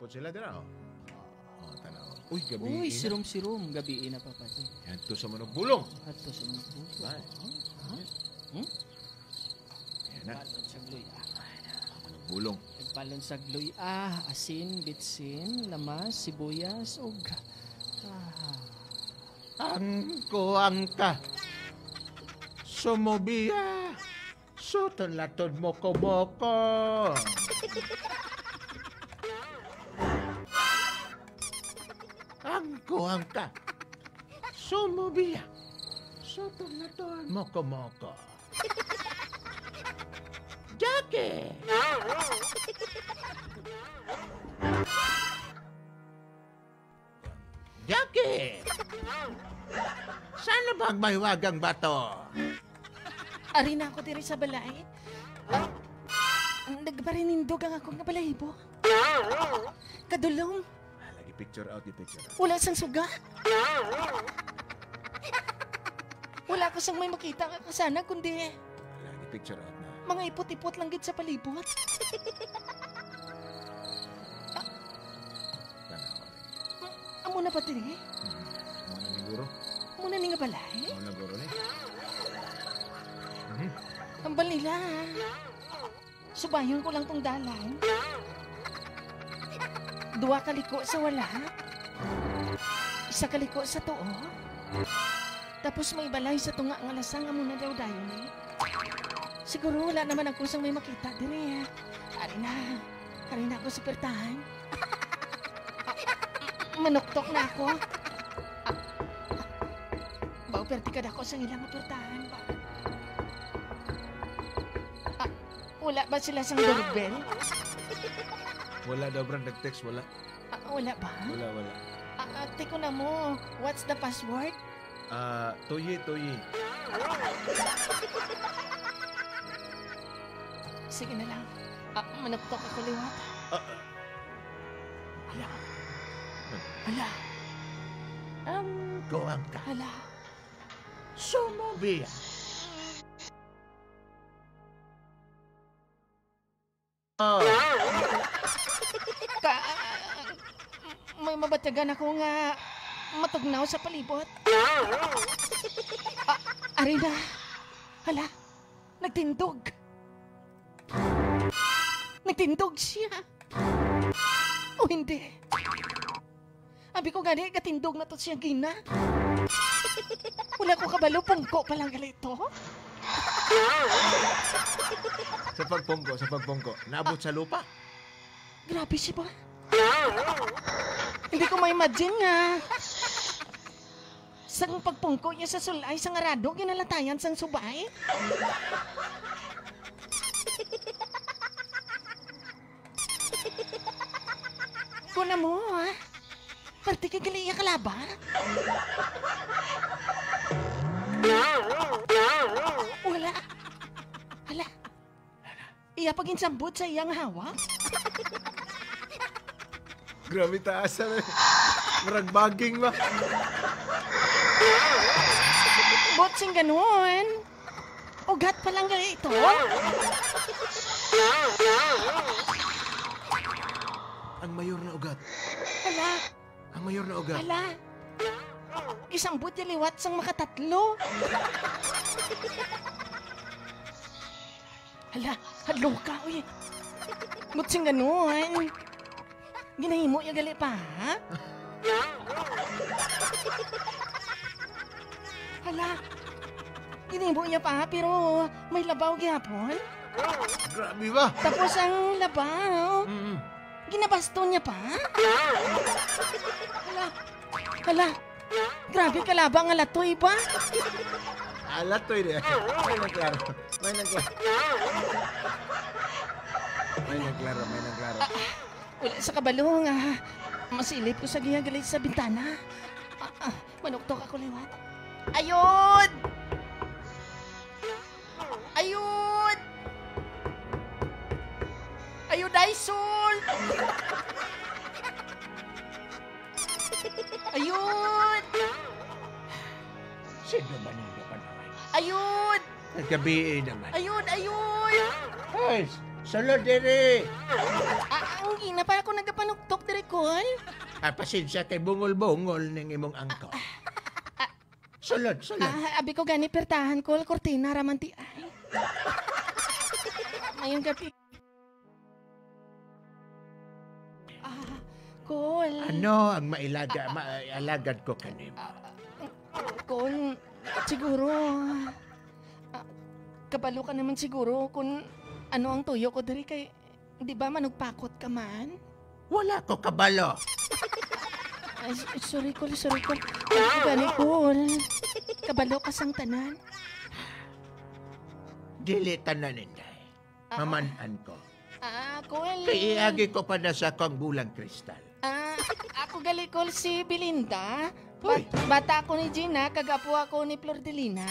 Po sila dira oh. Oh, tanaw. Uy, gabi. Uy, sirom-sirom gabi na Papa J. Adto sa Manok Bulong. Adto sa Manok Bulong. Ay. Ha? Hmm? Ayan na. Balon sa gluya. Manok Bulong. Nagbalon sa gluya, asin, bitsin, lamas, sibuyas, ug Angko angka. Sumubiya. Suton latod moko-moko. Angko angka. Sumubiya. Suton latod moko-moko. Jackie! Jackie! Sana bang mahiwagang bato? Ari na ako diri sa balay. Ah, nagparinindog ang akong balahibo. Kadulom. Ah, lagi picture out, di picture out. Wala sang suga. Wala ko sang may makita nga kasana kundi Lagi picture out na. Mga ipot-ipot lang gid sa palibot. Tanawa lagi. Amo na ba diri? Amo na ni guro. Amo na ni nga balay? Amo na guro ni. Ambal nila. Subayon ko lang tong dalan. Duha kaliko sa wala. Isa kaliko sa tuo. Tapos may balay sa tunga nga lasang amo na daw dayon eh. Siguro wala naman ako sang may makita diri. Ari na. Ari na ako sa pertahan. Manuktok na ako. Bao perti kad ako sa ilang pertahan ba. Wala ba sila sang doorbell? Wala daw, Brand. Nag-text, wala. Wala ba? Wala, wala. Teko na mo. What's the password? Toyi, toyi. Sige na lang. Manuktok ako liwat. Hala. Hala. Ang kuwang ka. Hala. Sumubiya. Ka, may mabatagan ako nga matugnaw sa palibot. Ari na. Hala, nagtindog. Nagtindog siya. O hindi. Abi ko gani, katindog na to siya gina. Wala ko kabalo, pungko pa lang galito. Sa pagpungko, sa pagpungko. Naabot sa lupa. Grabe siya ba? Hindi ko ma-imagine nga. Sang pagpungko niya sa sulay, sang arado, ginalatayan sang subay. Kuna mo, ha? Parte ka gali iya kalaba? Wala. Hala. Iya pag-insambot sa iyang hawak? Grabe taas na. Murag baging ba? Botsing ganun. Ugat pa lang gali ito. Ang mayor na ugat. Hala. Ang mayor na ugat. Hala. Isang but liwat sang makatatlo. Hala, hadlo ka, uy. Butsing ganun. Ginahimo ya gali pa, ha? Hala. Ginahimo niya pa, pero may labaw gihapon. Grabe ba? Tapos ang labaw, ginabasto niya pa. Hala. Hala. Grabe kalaba nga latoy ba? Latoy di. May nagklaro. May nagklaro. May nagklaro, may nagklaro. Wala sa kabalo nga. Masilip ko sa giyagalit sa bintana. Manuktok ako liwat. Ayun! Ayun! Ayun, Dyson! Ayun! Sino man yung naman? Ayun! Nagkabiin naman. Ayun! Ayun! Ay! Sulod diri. Ah, ang gina pa ako nagapanuktok diri, Kol. Ah, pasensya kay bungol-bungol ning imong angko. Sulod, sulod. Ah, abi ko gani pertahan, Kol, kortina raman ti ay. Mayong gabi. Ah, Kol. Ano ang mailaga, maalagad ko kanimo? Kol, siguro, ah, kabalo ka naman siguro kung ano ang tuyo ko diri kay, di ba manugpakot ka man? Wala ko kabalo. Ay, sorry, Kol, sorry, Kol. Ay, gani, Kol. Kabalo ka sang tanan. Dili tanan, Inday. Mamanan ko. Ah, Kol. Kay iagi ko pa na sa akong bulang kristal. Ah, ako gali, Kol, si Belinda. Uy. Bata ako ni Gina, kagapo ako ni Flordelina.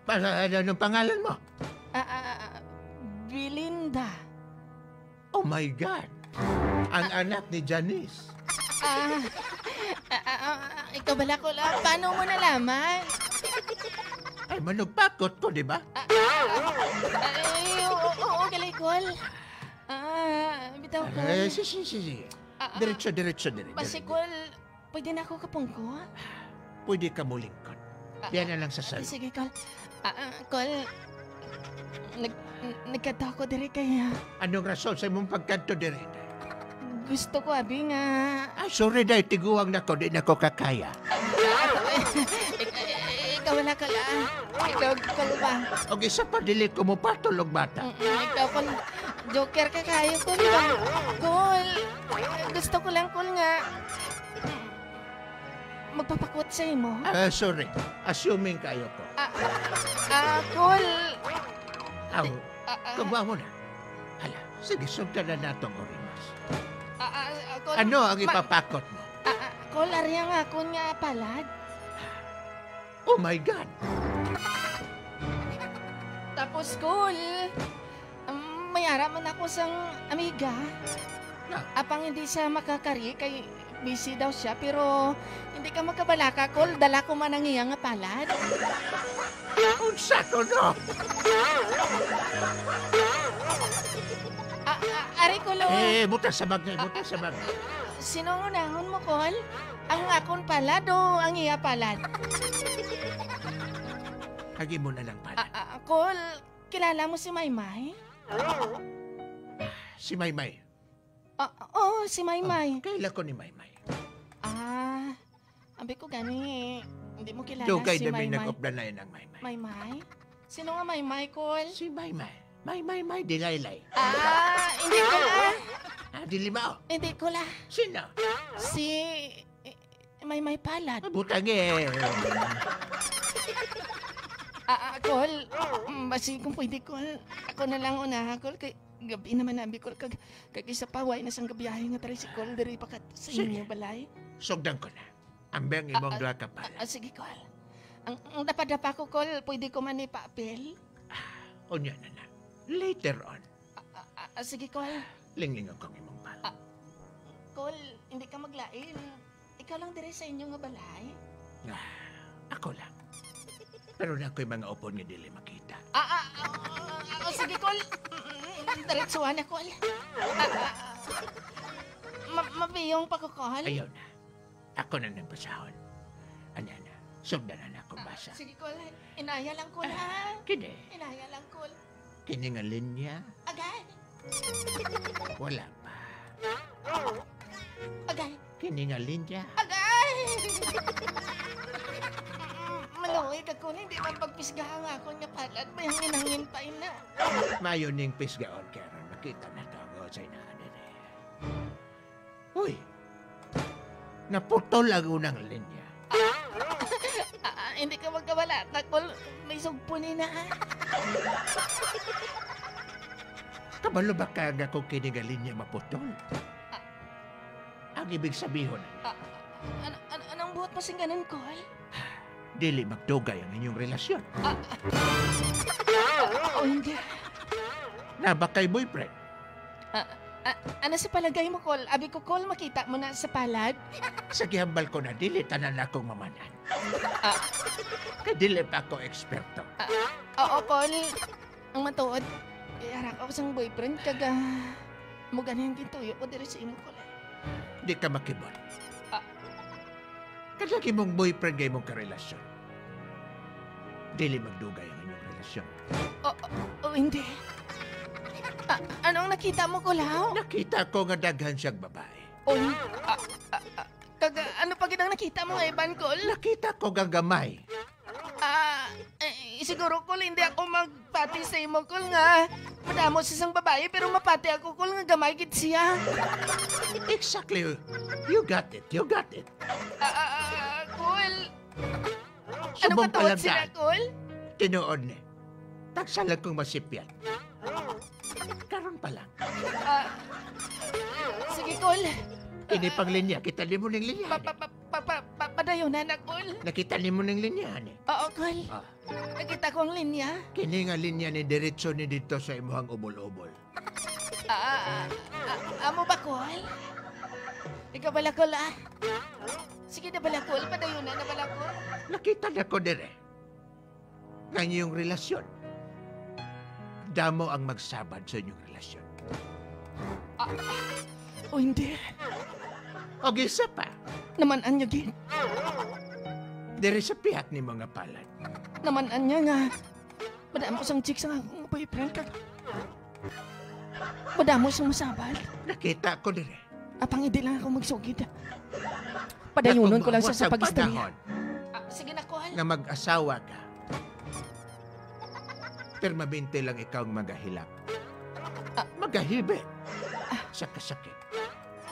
Para anong pangalan mo? Ah, Belinda. Oh my God! Ang anak ni Janice. Ikaw bala, Kol. Ah, paano mo nalaman? Ay, manugpakot ko, di ba? Ay, oo, gali, Kol. Ah, bitaw, Kol. Eh, si, si, si, si. Ah. Diretso, diretso, diretso. Basi, Kol, pwede na ako kapungko? Pwede ka mulingkod. Diyan na lang sa Ah, salo. sige, Kol. Kol, nagkata ako diri kaya Anong rason sa imong pagkanto dire? Gusto ko, abi nga. Ah, sorry dahil tiguang na ko, di na ko kakaya. Ikaw wala ka lang. Ikaw, Kol ba? Og isa pa dili ko mo patulog bata. Ikaw, Kol. Joker ka kayo, Kol ba? Kol, gusto ko lang, Kol nga. Magpapakot sa imo. Ah, sorry. Assuming kayo ko. Kol. Aw, kuba mo na. Hala, sige, sugdan na natong orimas. Kol. Ano ang ipapakot mo? Kol, arya nga akon nga palad. Oh my God! Tapos, Kol, may ara man ako sang amiga. Na? Apang hindi siya makakari kay busy daw siya, pero hindi ka magkabalaka, Kol. Dala ko man ang iya nga palad. Unsa ko no? Ari ko, lo. Eh, buta sa bagay, buta sa bagay. Sino ang unahon mo, Kol? Ang akon palad o ang iya palad? Hagi mo na lang palad. Kol, kilala mo si Maymay? Si Maymay. Oo, si Maymay. Oh, kaila ko ni Maymay. Ah, abi ko gani, hindi mo kilala Dugay si na may Maymay. nag-upda na yun ang Maymay. Maymay? Sino nga Maymay, Kol? Si Maymay. May, May, May, dilaylay. Ah, hindi ko la. Ah, dili ba? Oh? Hindi ko la. Sino? Si Maymay Palad. Butang eh. Kol, basi kung pwede, Kol. Ako na lang unaha, Kol. Kay gabi naman nabi, Kol. Kag isa pa, way na sang gabiyahe nga tricycle. Diri pa kat sa Sige. inyo balay. Sugdan ko na. Ambeng imong duha ka palad. Sige, Kol. Ang dapat-dapa ko, Kol, pwede ko man ipapil. Unya na na. Later on. Sige, Kol. Lingling akong imong palad. Kol, hindi ka maglain. Ikaw lang diri sa inyo nga balay. Ako lang. Pero na ako'y mga upon nga dili makita. Sige, Kol. Diretsuhan na, Kol. Mabiyong pa ko, Kol. Ayaw na. Ako na nang basahon. Anya na. Sugdan na na akong basa. Sige, Kol. Inaya lang, Kol, ha? Kini. Inaya lang, Kol. Kini nga linya. Agay. Wala pa. Agay. Kini nga linya. Agay! Maluoy ka, Kol. Hindi man pagpisgahan ako nga palad. May hangin-hangin pa ina. Mayo ning pisgaon karon makita na to ang sa inahan nila. Uy! Naputol ang unang linya. Hindi ka magkawala. Kol, may sugpuni na. Kabalo ba ka nga kung kini nga linya maputol? Ang ibig sabihon, Anong buhat mo sing ganun, Kol? Dili magdugay ang inyong relasyon. Oh, hindi. Na ba kay boyfriend? Ano sa palagay mo, Kol? Abi ko, Kol, makita mo na sa palad? Sa gihambal ko na, dili tanan akong mamanan. Kay dili pa ako eksperto. Oo, Kol. Ang matuod, ara ko sang boyfriend kag mo gani ang gintuyo ko diri sa imo, Kol. Di ka makibot. Ah. Kadlaki mong boyfriend kay mong karelasyon. Dili magdugay ang inyong relasyon. Oh, hindi. Ah, anong nakita mo, Kulaw? Nakita ko nga daghan siyang babae. Oh, kag ano pa gid ang nakita mo nga iban, Kol? Nakita ko nga gamay. Ah, eh, siguro, Kol, hindi ako magpati sa imo, Kol, nga. Madamo sa isang babae, pero mapati ako, Kol, nga gamay gid siya. Exactly. You got it. You got it. Kol. Ano Subong katuod sila, palagdan. Kol? Tinuod ni. Tagsalag kong masipyan. Karon pa lang. Ah, sige, Kol. Kini pang linya. Kita nimo ning linya. Pa, pa, pa, pa, pa, pa, padayon na na, Kol. Nakita nimo ning linya ni. Oo, Kol. Ah. Nakita ko ang linya. Kini nga linya ni diretso ni dito sa imuhang ubol-ubol. Amo ba, Kol? Ikaw bala, Kol, ah? Sige na bala, Kol. Padayon na na bala, Kol. Nakita na ko dire. Nga inyong relasyon. Damo ang magsabad sa inyong relasyon. O hindi. O isa pa, Naman anya gid. dire sa pihak ni mga palad. Naman anya nga. Madamo sang chicks ang akong boyfriend kag. Madamo sang masabal. Nakita ko dire. Apang hindi lang ako magsugid. Padayunon ko lang siya sa Kung pag-istorya. panahon Ah, sige na, Kol. nga mag-asawa ka. Permabinte lang ikaw ang magahilak. Magahibi sa kasakit.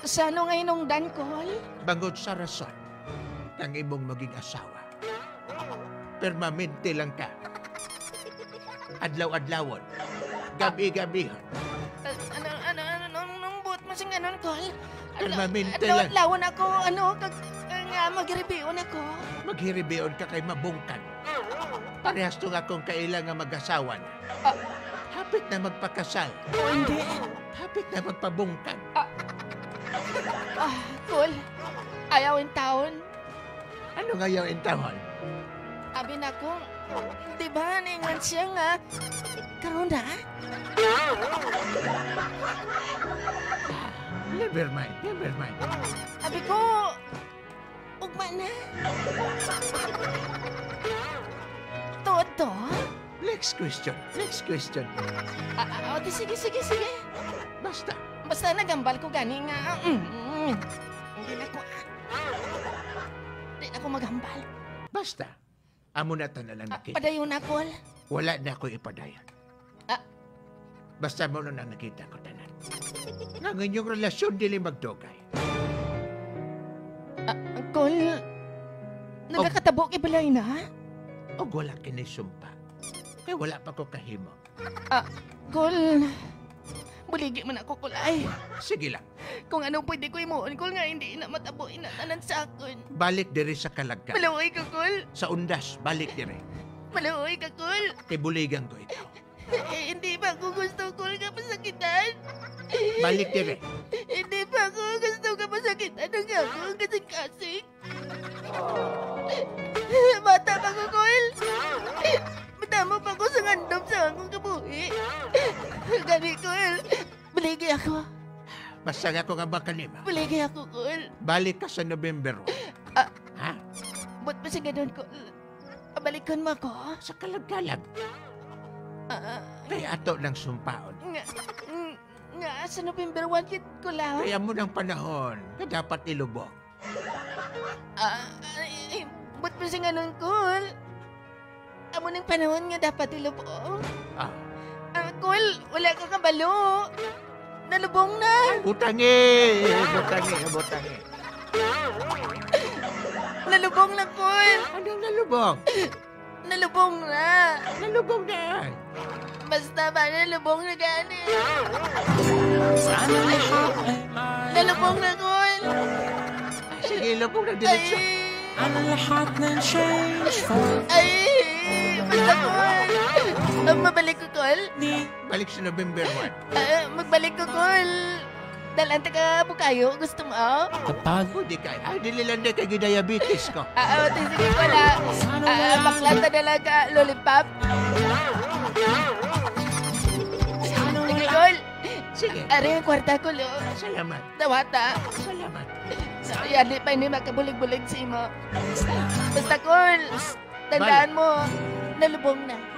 Sa ano ngayon nung dan, Kol? Bangod sa rason ng imong maging asawa. Permanente lang ka. Adlaw-adlawon. Gabi-gabihon. Ano, nung buot mo siyang ganon, Kol? Permanente Adlaw, lang. adlawon ako, ano, kag, nga, maghiribion ako. Maghiribion ka kay mabungkag. Parehas tong akong kaila nga mag-asawa na. Ah. Hapit na magpakasal. O hindi. Hapit na magpabungkag. Ah, Kol. Ayaw in taon. Ano ngayon in taon? Abi na ko, di ba, ningan siya nga, karon na? Never mind, never mind. Abi ko, ugma na. Tuod to? Next question, next question. Ah, di, sige, sige, sige. Basta, Basta nagambal ko gani nga. Hindi na ko, Hindi na ko maghambal. Basta. Amo na tanan ang Ah, nakita. padayon na, Kol. Wala na ako ipadayon. Ah. Basta mo na nakita ko tanan. Nga ang inyong relasyon dili magdugay. Ah, Kol, nagakatabo kay balay na? Og wala kini sumpa. Kay wala pa ko kahimo. Ah, Kol, buligi man ako, Kol, ay. Sige lang. Kung ano pwede ko imuon, Kol, nga hindi na matabo inatanan sa akon. Balik diri sa kalagkan. Maluoy ka, Kol. Sa undas, balik diri. Maluoy ka, Kol. Kay buligan ko ikaw. Eh, hindi pa ako gusto, Kol, ka pasakitan. Balik diri. Hindi pa ako gusto ka pasakitan ng akong kasing-kasing. Bata pa ko, Kol. Madamo pa ko sa ngandom sa akong kabuhi. Gani, Kol. Baligi ako. Basta nga ko nga ba kanima. Baligi ako, Kol. Balik ka sa November 1. Ah. Ha? Ba't pa siya ganun, Kol? Balikan mo ako? Sa kalagkalag. Ah, Kay ato ng sumpaon. nga, sa November 1, kit ko lang. Kaya mo ng panahon na dapat ilubong. Ah, ay, ba't pa siya ganun, Kol? Amo ng panahon nga dapat ilubong. Ah. Ah, Kol, wala ka kabalo. Nalubong na. Butangi! Butangi! Butangi! Nalubong na, Kol. Anong nalubong? Nalubong na. Nalubong na. Basta ba, nalubong na gani. Sana lahat ay may Nalubong na, Kol. Sige, lubong na diretso. Ay, Ang lahat ng change for ay, basta, Kol. Ah, mabalik ko, Kol. me. Balik sa November 1. Ah, magbalik ko, Kol. Dalanta ka, bukayo. Gusto mo? Ah, Kapag Pwede ka. Ay, dili lang na kay diabetes ko. ah, sige, Kol, ah. sana Ah, wala bakla ta na lang ka, lollipop. Sige. Ari ang kwarta ko, lo. Salamat. Dawata. Salamat. Yali pa ini makabulig-bulig sa imo. Basta, Kol. Tandaan mo, nalubong na.